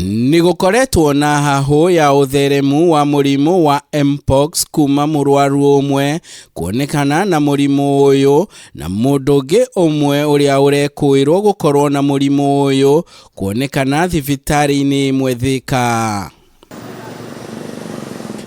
Nĩ gũkoretwo na hahũ ya ũtheremu wa mũrimũ wa Mpox kuma mũrwaru ũmwe kuonekana na mũrimũ ũyũ na mũndũ ũngĩ ũmwe ũrĩa ũrekũĩrwo gũkorwo na mũrimũ ũyũ kuonekana thibitarĩ-inĩ ĩmwe Thĩka.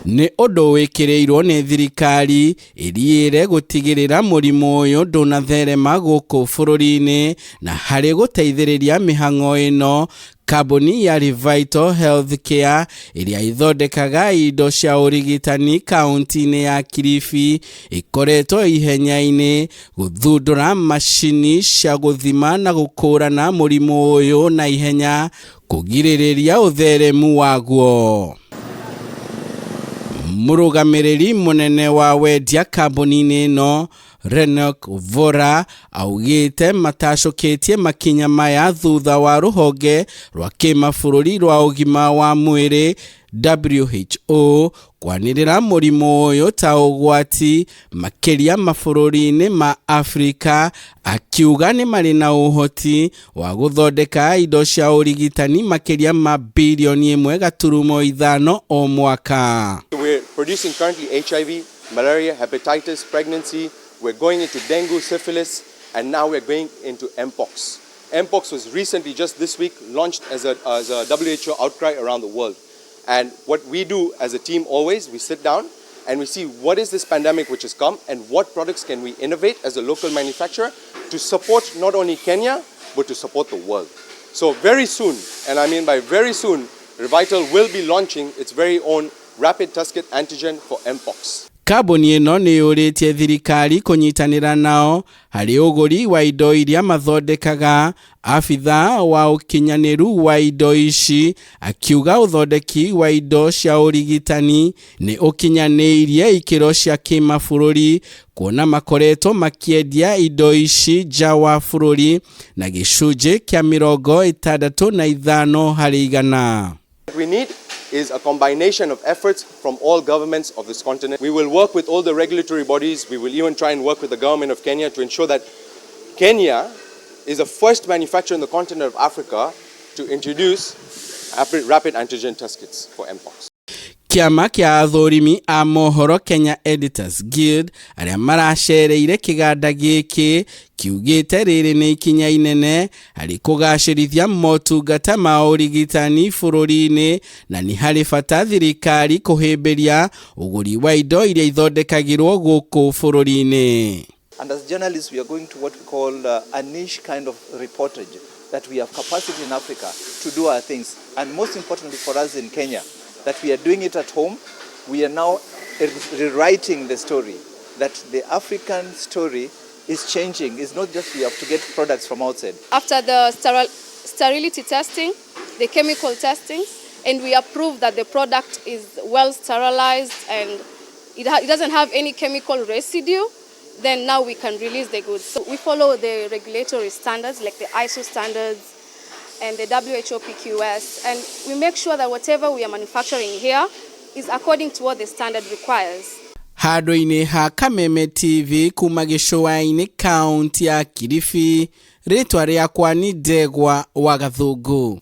Nĩ ũndũ wĩkĩrĩirwo nĩ thirikari ĩriĩre gũtigĩrĩra mũrimũ ũyũ ndũnatherema gũkũ bũrũri-inĩ na harĩ gũteithĩrĩria mĩhang'o ĩno kambuni ya Revital Healthcare ĩrĩa ĩthondekaga indo cia ũrigitani kaunti-inĩ ya Kilifi ĩkoretwo ihenya-inĩ gũthundũra macini cia gũthima na gũkũrana mũrimũ ũyũ na ihenya kũgirĩrĩria ũtheremu waguo. Mũrũgamĩrĩri mũnene wa wendia kambuni-inĩ ĩno Renok Vora augĩte matacũkĩtie makinya maya thutha wa rũhonge rwa kĩmabũrũri rwa ũgima wa mwĩrĩ WHO kwanĩrĩra mũrimũ ũyũ ta ũgwati makĩria mabũrũri-inĩ ma Afrika, akiuga nĩ marĩ na ũhoti wa gũthondeka indo cia ũrigitani makĩria ma birioni 1.5 o mwaka. We're producing currently HIV, malaria, hepatitis, pregnancy. We're going into dengue, syphilis, and now we're going into Mpox. Mpox was recently, just this week, launched as a WHO outcry around the world. And what we do as a team always, we sit down and we see what is this pandemic which has come and what products can we innovate as a local manufacturer to support not only Kenya, but to support the world. So very soon, and I mean by very soon, Revital will be launching its very own rapid test kit antigen for Mpox. Kambuni ĩno nĩ yũrĩtie thirikari kũnyitanĩra nao harĩ ũgũri wa indo iria mathondekaga. Abitha wa ũkinyanĩru wa indo ici akiuga ũthondeki wa indo cia ũrigitani nĩ ũkinyanĩirie ikĩro cia kĩmabũrũri kuona makoretwo makĩendia indo ici nja wa bũrũri na gĩcunjĩ kĩa 65%. What we need is a combination of efforts from all governments of this continent. We will work with all the regulatory bodies. We will even try and work with the government of Kenya to ensure that Kenya is the first manufacturer in the continent of Africa to introduce rapid antigen test kits for Mpox. Kĩama kĩa athũrimi a mohoro Kenya Editors Guild arĩa maracereire kĩganda gĩkĩ kiugĩte rĩrĩ nĩ ikinya inene harĩ kũgacĩrithia motungata ma ũrigitani bũrũri-inĩ na nĩ harĩ bata thirikari kũhĩmbĩria ũgũri wa indo iria ithondekagĩrwo gũkũ bũrũri-inĩ. And as journalists, we are going to what we call a niche kind of reportage, that we have capacity in Africa to do our things. And most importantly for us in Kenya, that we are doing it at home. We are now rewriting the story, that the African story is changing. It's not just we have to get products from outside. After the sterility testing, the chemical testing, and we approve that the product is well sterilized and it doesn't have any chemical residue, then now we can release the goods. So we follow the regulatory standards like the ISO standards and the WHO PQS, and we make sure that whatever we are manufacturing here is according to what the standard requires. Handũ-inĩ ha Kameme TV kuma gĩcũa-inĩ kaunti ya Kilifi, rĩtwa rĩakwa nĩ Ndegwa wa Gathũngũ.